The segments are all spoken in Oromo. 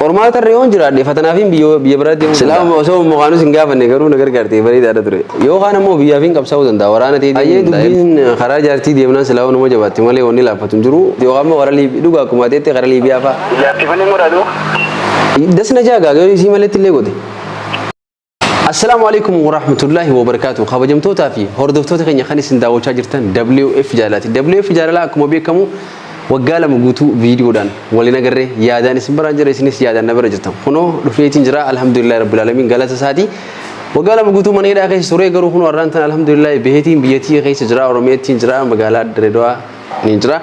Qormaata irra yoon jiraadhe fatanaafin biyya biraa deemuu danda'a. Silaa osoo Ummu Kaanus hin gaafanne garuu na gargaarte bareedaadha ture. Yoo kaan ammoo biyyaafin qabsaa'uu danda'a waraana ta'ee deemuu danda'a. Hayyee dubbiin karaa jaartii deemnaan silaa numa jabaatti malee wanni laaffatu hin jiru. Yookaan immoo karaa Liibi dhugaa akkuma ati jette karaa Liibiyaa fa'a. Jaartii malee godhaa duuba. Das na jaa gaa yoo isii maletti illee goote. Assalaamu alaikum warahmatullaahi wabarakaatu. Kabajamtootaa fi hordoftoota keenya kan isin daawwachaa jirtan WF Jaalalaati. WF Jaalalaa akkuma beekamu waggaa 2 guutuu viidiyoodhaan waliin agarree yaadaan isin biraan jira isinis yaadaan na bira jirtan. Kunoo dhufeetiin jira alhamdulillahi rabbil alamin galata isaatii. Waggaa 2 guutuu mana hidhaa keessa ture garuu kunoo har'aan tana alhamdulillahi baheetiin biyyattii keessa jira Oromiyaattiin jira magaalaa Dirreedawaa ni jira.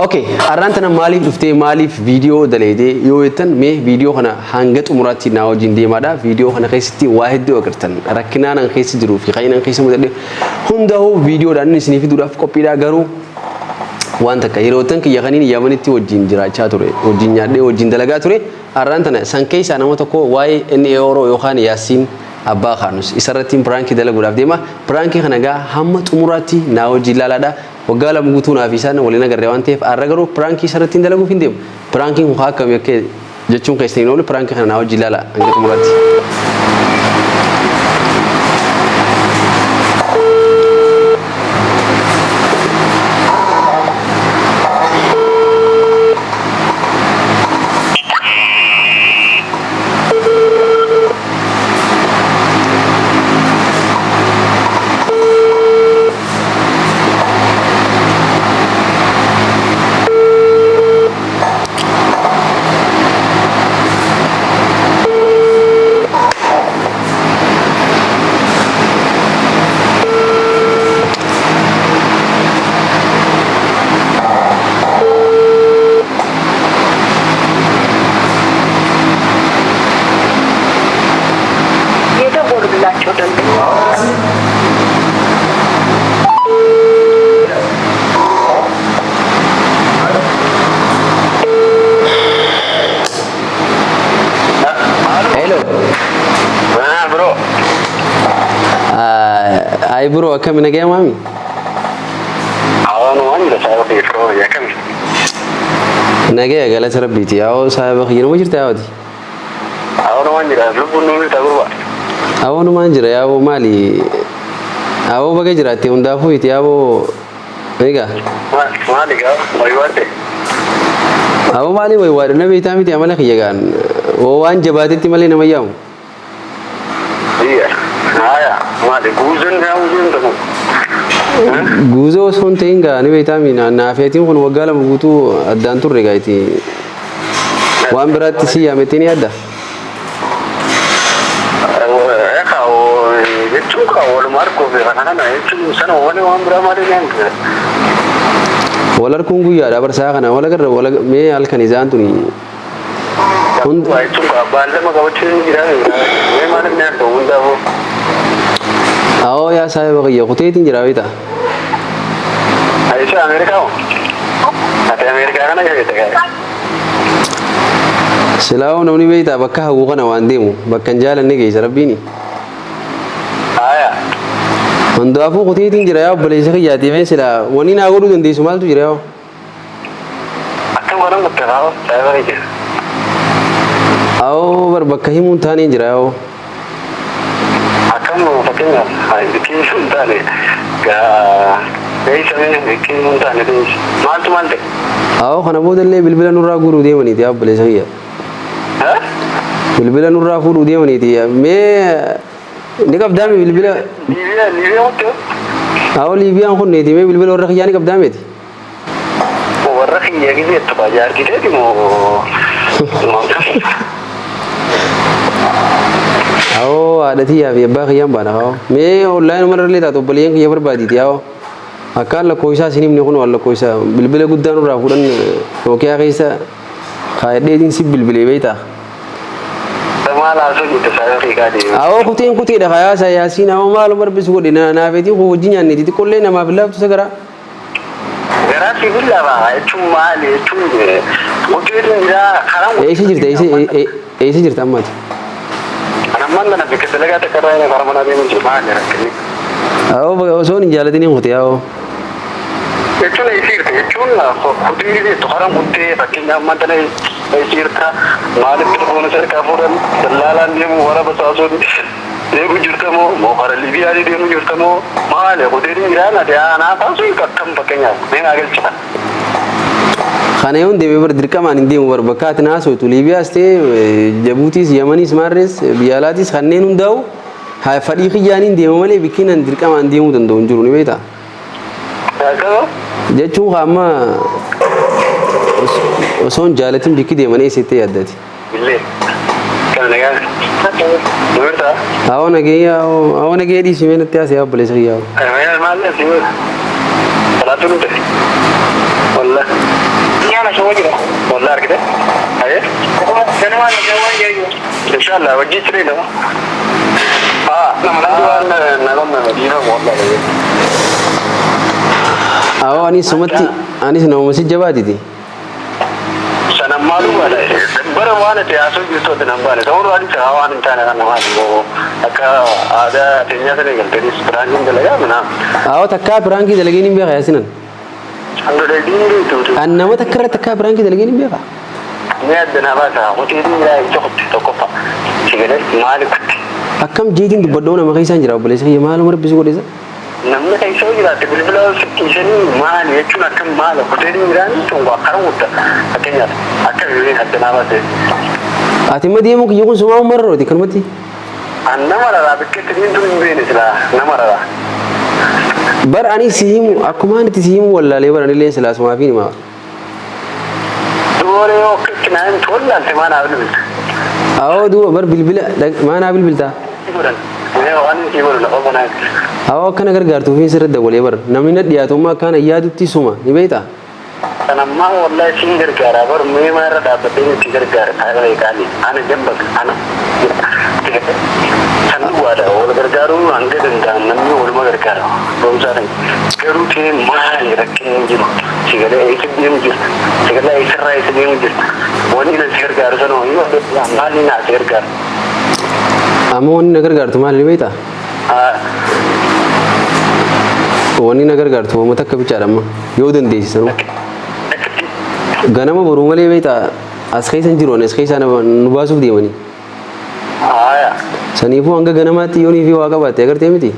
Ok, har'aan tana maaliif dhuftee maaliif viidiyoo daleedee yoo jettan mee viidiyoo kana hanga xumuraatti naa wajjin deemaadha. Viidiyoo kana keessatti waa hedduu agartan. Rakkinaan an keessa jiruu fi kan an keessa mudadhe hundaa'uu viidiyoodhaan inni isinii fiduudhaaf qophiidha garuu waan takka yeroottan kiyya kaniin Yamanitti wajjin jiraachaa ture wajjin nyaadhee wajjin dalagaa ture har'aan tana san keessaa nama tokko waa'ee NA Oro yookaan Yaasiin Abbaa Kaanus isarrattiin piraankii dalaguudhaaf deema. Piraankii kana egaa hamma xumuraatti naa wajjin ilaalaadha. Waggaa 2 guutuu naa fi isaan waliin agarre waan ta'eef har'a garuu piraankii isarrattiin dalaguuf hin deemu. Piraankiin kun haa akkamii akka jechuun keessan hin oolu piraankii kana naa wajjin ilaala hanga xumuraatti. የደወሉላቸው ደንበኛ Hello. Ah, bro. Ay bro akkami nagaya maami? Awwan waan jira saayiba kiyya firoo kiyya akkami? Nagaya galata rabbiiti. Yaa'oo saahiba kiyya nama jirta yaa'ooti. Awwan waan jira lubbuun nuuf jirta gurba. Awoo numaan jira yaa'oo maali? Awoo baga jiraatte hundaafuu iti yaa'oo egaa. Maali gaa waywaadde? Awoo maali waywaadhe na beektaa miti amala kiyya gaan. Waan jabaatetti malee nama yaamu. Iya. Haya, maali guuzoon gaa guuzoon ta'u. Guuzoo osoo hin ta'in gaa ni beektaa mi naafeetiin kun waggaa 2 guutuu addaan turre gaa itti waan biraatti si yaamettee ni yaadda. Ekaa jechuun kaa waluma arguuf kana kana jechuun sana malee waan biraa malee ni hanga. Wal arguun guyyaadha barsaa kana wal agarra wal mee halkan isaan tuni Hund- Waa jechuun kaa baallama qabachuun ni jira. Mee maaliif ni argamu hundaafuu. Awoo yaa saahiba kiyya kuteetiin jira beektaa. Aisha Ameerikaa moo? Ati Ameerikaa kana jette gaa. Silaa'uu namni beektaa bakka hawwu kana waan deemu bakka hin jaalanne geessa rabbiini. Aya. Hundaafuu kuteetiin jira yaa obboleessa kiyyaatii mee silaa wanni naa godhuu dandeessu maaltu jira yaa. Akkam godhan kutte kaa saayiba kiyya. Awoo bar bakka himuun taaneen jira yaa'oo. Akkam fakkeenyaaf bikkee hin taane gaa beeysamee bikkee hin taane beeysa maaltu maal ta'e? Awoo kana boodallee bilbila nurraa guuruu deemaniiti yaa obboleessa kiyya. Bilbila nurraa fuudhuu deemaniiti mee ni qabdaami bilbila. Liibiyaa Liibiyaa kutte? Awoo Liibiyaan kun neeti mee bilbila warra kiyyaa ni qabdaameeti. Warra kiyya gizeettu kaa jaartii teeti moo Awoo haadha tiyyaa fi abbaa kiyyaan baana kaawoo. Mee online uma irrallee taatu obboleeyyan kiyya barbaadiiti yaawoo. Akkaan lakkoofsaa isin himne kun waan lakkoofsa bilbila guddaa nurraa fuudhan Nokia keessa kaayadheetiin si bilbilee beektaa. Maal haasoo jirta saayiba kee kaa deemu. Awoo kuteen kuteedha kayaa yaasiin awoo maaluma rabbi si godhe naafeetiin kun hojii nyaanneeti xiqqoollee namaaf hin laaftu sagaraa. Garaa siif hin lafa jechuun maali jechuun hojjeetu jira karaan. Eessa jirta eessa eessa jirta amma ati? Kan ammaan kana bakka dalagaa takka irraa inni karaa manaa deemu jiru maali rakkinni? Awoo osoo hin jaalatin hin kute awoo. Jechuun eessa jirta jechuun hojii jettu karaan kuttee fakkeenyaaf ammaan tana Jirta maaliif telefoona sarkaa fuudhan dallaalaan deemu wara basaasuun deemu jirta moo moo kara Liibiyaa deemu jirta moo maali hoteeliin jiraan ati aanaa taasisu akkam fakkeenyaaf mee naa galchita. Kana yoon deeme bar dirqamaan hin deemu bar bakka ati naasootu Liibiyaas ta'e Jabuutiis Yamaniis Maarrees biyya alaatis kanneen hundaa'u fadhii kiyyaaniin deema malee bikkiin dirqamaan deemuu danda'u hin jiru ni beektaa. Jechuun amma osoo hin jaalatin bikki deemanii eessatti yaaddati. Illee kan nagaa numirtaa. Awoo nageenya awoo nagee dhiisi mee natti haasa'e obboleessa kiyyaa. Maal asii salaatu nu ta'e. Walla. Nyaana shawwa jira. Walla argite. Ayee. Ganamaa nagaa jaayu. Inshallah wajji siree nama. Ah, nama waan nama nama diina walla. Awoo anis sumatti anis namuma si jabaatiti. Sanammaa dhugaadha. Bara waan ati haasoo jirtu ati nan baane. Ta'uu waan isaa waan hin taane kan namaati immoo akka aadaa teenyaa sana galteetis piraankiin dalagaa mana. Awoo takkaa piraankii dalageen hin beeka yaasinan. Handolediin beektuutu. An nama takka irratti takkaa piraankii dalageen hin beeka. Mee adda naa baasa hoteelii biraa isa kutte tokkoffaa. Si galee maali kutte? Akkam jeetiin dubbadhoo nama keessaan jira obboleessa kiyya maaluma rabbi si godhisa. Namni keessa yoo jiraate bilbila sittiisanii maali jechuun akkam maali hoteelii biraan tun waa kara guddaa fakkeenyaaf akka biyyoon adda naa baase. Ati imma deemuu kiyya kun sumaa umarrooti kanumatti. An nama raraa bikkeetti diintuun hin beekne silaa nama raraa. Bar ani si himu akkumaan itti si himu wallaalee bar anillee silaa sumaa fi hima. Dubaree yoo akkatti naa himtu wallaalte maa naa bilbilta. Awoo duuba bar bilbila maa naa bilbiltaa. Godhan. Mee waan inni godhu lafa banaa. Awoo akkana gargaartuufiin sirra dabalee bar namni na dhiyaatummaa akkaan yaadutti suma ni beektaa. Kanammaa wallahi siin gargaara bar mee maa irra dhaabbattee itti gargaara taa'ee qaali ana jabba ana. Kan dhugaadha wal gargaaruu hanga danda'an namni waluma gargaara barumsaa kan garuu ta'e maali rakkinni hin jiru si galee eessa deemu jirta si galee eessarraa eessa deemu jirta wanni na si gargaaru sana hoyyuu maali naa si gargaaru. Amma wanni na gargaartu maali ni beektaa? Wanni na gargaartu uummata akka bichaadha amma yoo dandeessisan. Ganama boruu malee beektaa as keessa hin jiru as keessa nu baasuuf deemanii. Saniifuu hanga ganamaatti yoonii fi waa qabaatte agartee miti.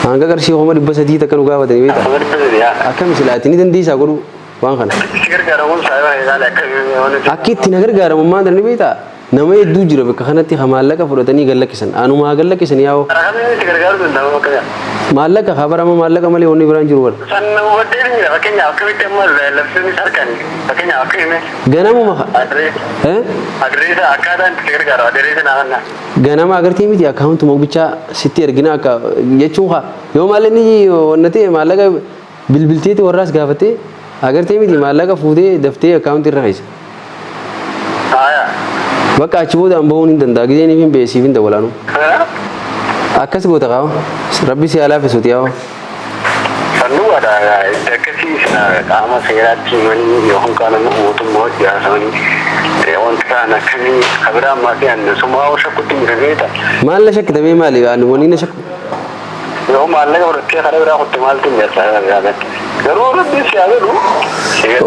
Hanga qarshii 300,000 takka nu gaafatanii beektaa. Akkami silaati ni dandeessaa godhu waan kana. Akka itti na gargaaramu maal ni beektaa? Nama hedduu jira bakka kanatti maallaqa fudhatanii gallakkisan. Anumaa gallakkisan yaa'u. Maallaqa habarama maallaqa malee wanni biraan jiru bara. Ganamuma ganama agartee miti akkaawuntuma bichaa sitti ergina akka jechuun haa yoo maallaqni wanna ta'e maallaqa bilbilteeti warraas gaafattee agartee miti maallaqa fuutee daftee akkaawuntii irra keessa. Bakka achi booda an bahuun hin danda'a gizeen hin beesiif hin dabalaanu. Akkas goota qaba rabbi si haa laafisuuti yaa'u. Sanduuqadha akkasii qaama seeraatti himanii yookaan qaama mootummaa hojii haasawanii wanta ta'an akkamii kabiraa ammaa fi annisummaa shakkutti hin beekta. Maal na shakkitamee maali wanni na shakku. Yoo maallaqa fudhattee karaa biraa kutte maaltu hin jirta garuu rabbi si haa godhu.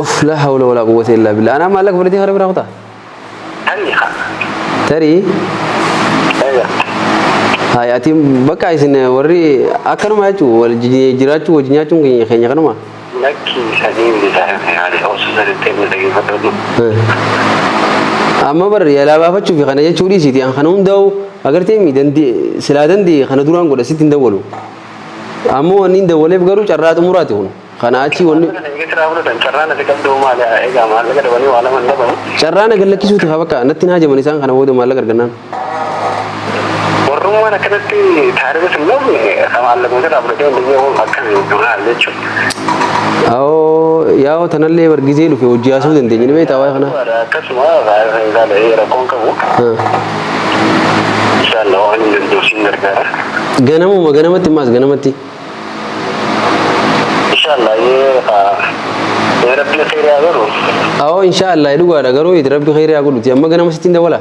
Uff laa hawla walaa quwwata illaa billah. Anaa maallaqa fudhatee karaa biraa kutaa? Tarii. Tarii. Hayi ati bakka isin warri akkanuma jechuun wal jiraachuu wajjin nyaachuun keenya kanuma. Lakki sadii miti osoo sadiitti dhaggeeffatu. Amma bar yaalaa baafachuuf kana jechuu dhiisiti an kana hundaa'u agartee mi dandee silaa dandee kana duraan godha sitti hin dawwalu. Ammoo wanni hin dawwaleef garuu carraa xumuraati kun. Kana achi wanni. Carraa na gallakkisuuti haa bakka natti hin hajaman isaan kana booda maallaqa argannaan. Warrummaan akkanatti taarifa hin dhabne maallaquma irraa fudhatee hundi akkami maal jechuudha. Awoo yaa'oo tanallee bargizee dhufe hojii haasuu dandeenya ni beektaa waa'ee kanaa. Akkasuma rakkoon qabu. Inshallah waan hin danda'u siin gargaara. Ganamuma ganamatti maas ganamatti. Inshallah yee rabbi khayrii haa godhu. Awoo inshallah dhugaadha garuu rabbi khayrii haa godhuti amma ganama sitti hin dawwala.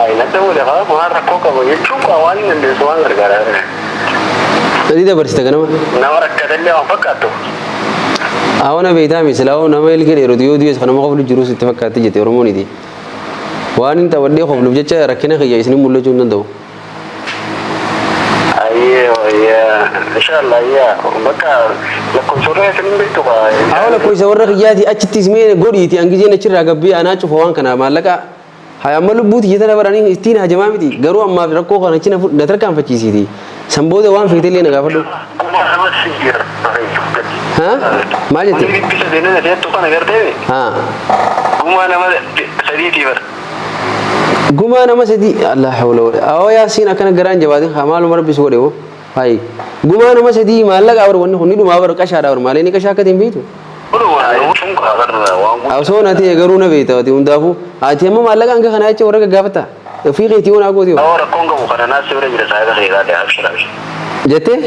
Ay na dawwale haa waan rakkoo qabu jechuun waan hin dandeessu waan gargaara. Ni dabarsita ganama. Nama rakkatallee waan fakkaattu. Awana beeytaami silaa nama ilkee dheeratu yoo du'es kanama qoflu jirus itti fakkaatti jette Oromooniti. Waan hin taphadhee qofluuf jecha rakkina kiyya isinin mul'achuu hin danda'u. Ayyee ayyee inshallah ayyee bakka lakkoofsa warra isin hin beektu kaa. Awa lakkoofsa warra kiyyaati achittis mee godhiiti hangizeen achirraa gabbii anaa cufa waan kana maallaqa Hay amma lubbuu tiyya tana baranii ittiin hajamaa miti garuu ammaaf rakkoo kana achi na tarkaanfachiisiiti san booda waan feete illee na gaafadhu. Kuma nama si jira. Ha? Maal jette? Wanni bibbisa deemee na kana gartee Ha. gumaa nama sadiitii bara. Gumaa nama sadii Allah hawla wala awoo yaasiin akkana garaan jabaatin haa maaluma rabbi si godhe hoo hayi gumaa nama sadii maallaqa bar wanni kun ni dhumaa bar qashaadha bar maalee ni qashaa akka ta'e hin beektu. Osoo na ta'e garuu na beekta ati hundaafuu ati amma maallaqa hanga kanaa jecha warra gaggaafatta ofii keetii hoo naa gooti hoo. Awoo rakkoon qabu kana naas bira jira saahiba kee kaate abshir abshir. Jettee?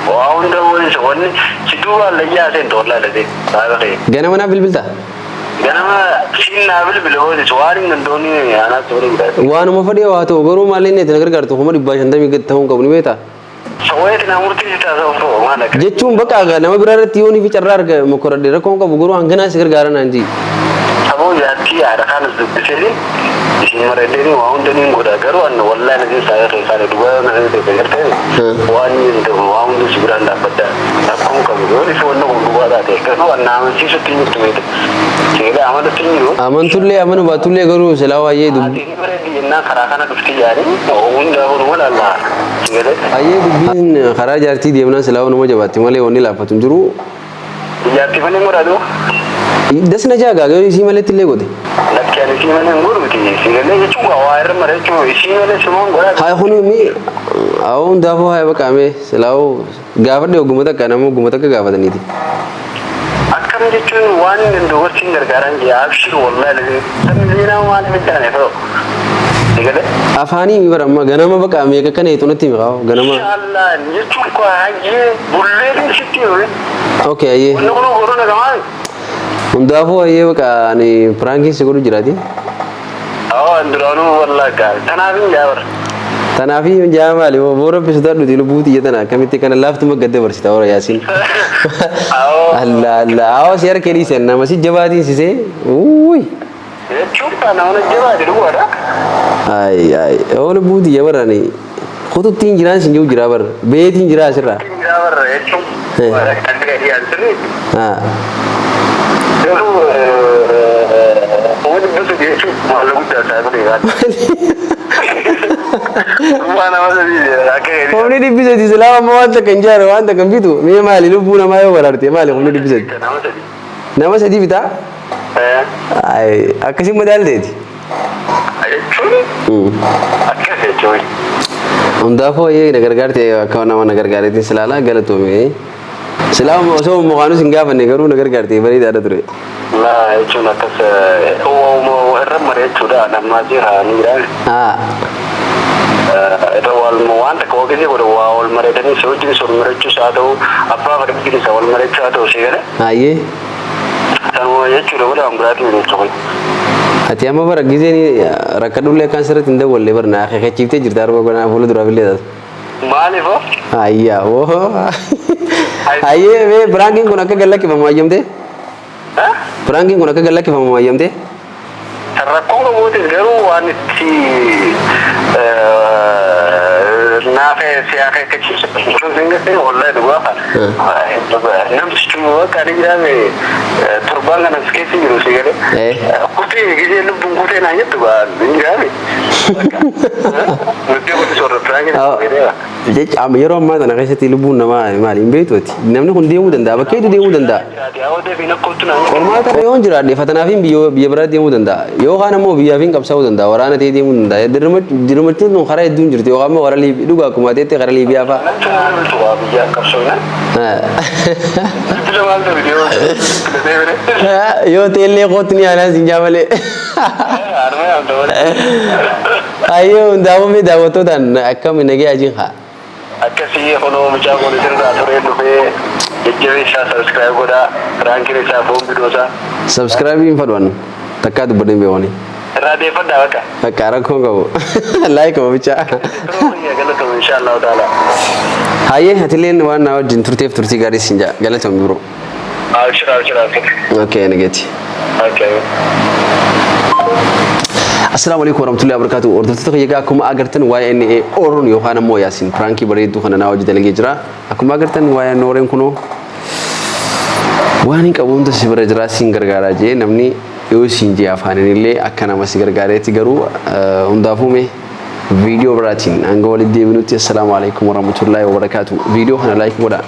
Waa hunda wani wanni si duuba allayyaa seentu wallahi latee saahiba kee. Ganama naaf bilbilta? Ganama siin naa bilbile hootis waan hin danda'uun anaas bira jira. Waanuma fedhee haa ta'u garuu maalleen ati na gargaartu 150,000 gad ta'uu hin qabu ni beektaa? Sawayeeti naa murtii si taasisa ofiroo maal akka. Jechuun bakka egaa nama biraa irratti yoon fi carraa arga mokkoradhe rakkoo hin qabu garuu hanganaa si gargaara naan jii. Saboo jaartii haadha kaanas dubbisee isin maradheeni waa hunda niin godha garuu an wallahi lazim saaya keessaa dhugaa na ta'e gartee waan hin ta'u waa hunda si biraan dhaabbadha rakkoon qabu yoo ifi wanna kun dhugaa taate garuu an na amansiisutti hin jirtu beekte seera amanatti hin jiru. Amantullee amanu baatullee garuu silaa waa'ee dubbi. Haati ni bareeddi jennaan karaa kana dhufti jaanii hunda hunuma laalla. Hayyee dubbiin karaa jaartii deemnaan silaa nama jabaatti malee wanni laaffatu hin jiru. Jaartii malee hin godhaatu. Das na jaagaa garuu isii maletti illee godhe. Lakki ani isii malee hin godhu miti. Isii malee jechuun waa waa irra mara jechuun isii malee sumaan godhaa. Haa kun mi awoo hundaafuu haa baqa mee silaa gaafadhe ogguma takka nama ogguma takka gaafataniiti. Akkam jechuun waan hin danda'u gochuun gargaaraan jee abshir wallahi lazim. Sabni seenaa maal hin taane ta'u. Eegale. Afaanii mi bara amma ganama baqa meeqa kana heexu natti himi kaa ganama. Inshallah jechuun koo hayyee bullee sitti hime. Okay hayyee. Wanni kun godhuu nagamaa. Hundaafuu hayyee baqa ani piraankiin si godhu jiraati. Awwa duraanuu wallahi gaarii. Tanaaf hin jaabara. Tanaafi jaa maali boo rabbi sodaadhuti lubbuu tiyya tana akkamitti kana laaftuma gad dabarsita hora yaasiin. Allah Allah awoo si harka dhiisan nama si jabaatiin sisee uuy. Jechuun kana mana jabaate dhugaadha. Ay ay oo lubbuu tiyya barani kututtiin jiraan sin jiru jiraa bar beetiin jiraa asirraa. Jiraa barra jechuun kan gadi asirri. Haa. Garuu 300,000 jechuun maal guddaa isaa bira Waan nama sadii akka gadi. 300,000 silaa amma waan takka hin jaaru waan takka hin bitu mee maali lubbuu namaa yoo baraarte maali 300,000. Nama sadii. Nama sadii bitaa? Ay akkasii madaalteeti. Jechuun akkas jechuun. Hundaafuu hayyee na gargaarte akka nama na gargaareetiin silaalaa galatoome. Silaa osoo mukaanus hin gaafanne garuu na gargaarte bareedaadha ture. Laa jechuun akkas irra mare jechuudha nammaa jira ni jira. Irra wal waan takka wagizee godhe waa wal mareetanii si wajjin sun mareechuus haa ta'u abbaa fedhe wajjin isa wal mareechuu haa ta'u si galee. Hayyee. Sanuma jechuudha godha waan biraatiin jechuudha. Ati amma bara gizeen rakkadhullee akkaan sirriitti hin dawwalle bara na akeekkachiiftee jirta arba godhaa fuula duraaf illee taatu. Maaliif hoo? Ayyaa woo. Hayyee mee piraankiin kun akka gad lakkifamu hayyamtee? Piraankiin kun akka gad lakkifamu hayyamtee? Rakkoon qabuutis garuu waan itti naafa si akeekkachiisu sun hin wallahi dhugaa namtichi bakka ani jiraame torbaan kana as keessa jiru si galee kutee gisee lubbuun kutee naan jettu hin jiraame. Nuti kun soorra piraankiin Jecha amma yeroo ammaa tana keessatti lubbuun namaa maali hin beektu ati. Namni kun deemuu danda'a bakka hedduu deemuu danda'a. Qormaata irra yoon jiraadhe fatanaafiin biyya biyya biraa deemuu danda'a. Yookaan ammoo biyyaafiin qabsaa'uu danda'a. Waraana ta'ee deemuu danda'a. Dirmachuun tun karaa hedduun jirti. Yookaan immoo karaa Liibi dhugaa akkuma ta'etti karaa Liibiyaa fa'a. Yoo ta'ellee kootti ni aanaan siin jaa malee. Hayyee hundaafuu mee daawwattootaan akkami nagee ajiin haa. Akkasii kunoo mucaa kun isinirraa turee dhufee jajjabeessaa subscribe godhaa piraankiin isaa boombi doosaa. Subscribe hin fadhu takkaa dubbadhee hin beekani. Irraa deeffadhaa bakka. Bakka rakkoon qabu. Like ma bichaa. Turuu kiyya galatoom insha Allahu ta'ala. Hayyee atilleen waan na wajjin turteef turtii gaarii siin jaa galatoomi bro. Abshir, abshir, abshir. Okay, nageeti. Okay. Assalaamu alaikum warahmatullahi wabarakatuh. Hordoftoota kiyya, egaa akkuma agartan waa'ee inni Ooroon yookaan ammoo Yaasin prankii bareedduu kana naa hojii dalagee jira. Akkuma agartan waa'ee Nooreen kunoo waan hin qabu hunda si bira jira, siin gargaaraa jee. Namni yoo siin jee afaaniin illee akka nama si gargaareetti. Garuu hundaafuu mee viidiyoo biraatiin hanga walitti deebinutti, assalaamu alaikum warahmatullahi wabarakatuh. Viidiyoo kana like godhaa.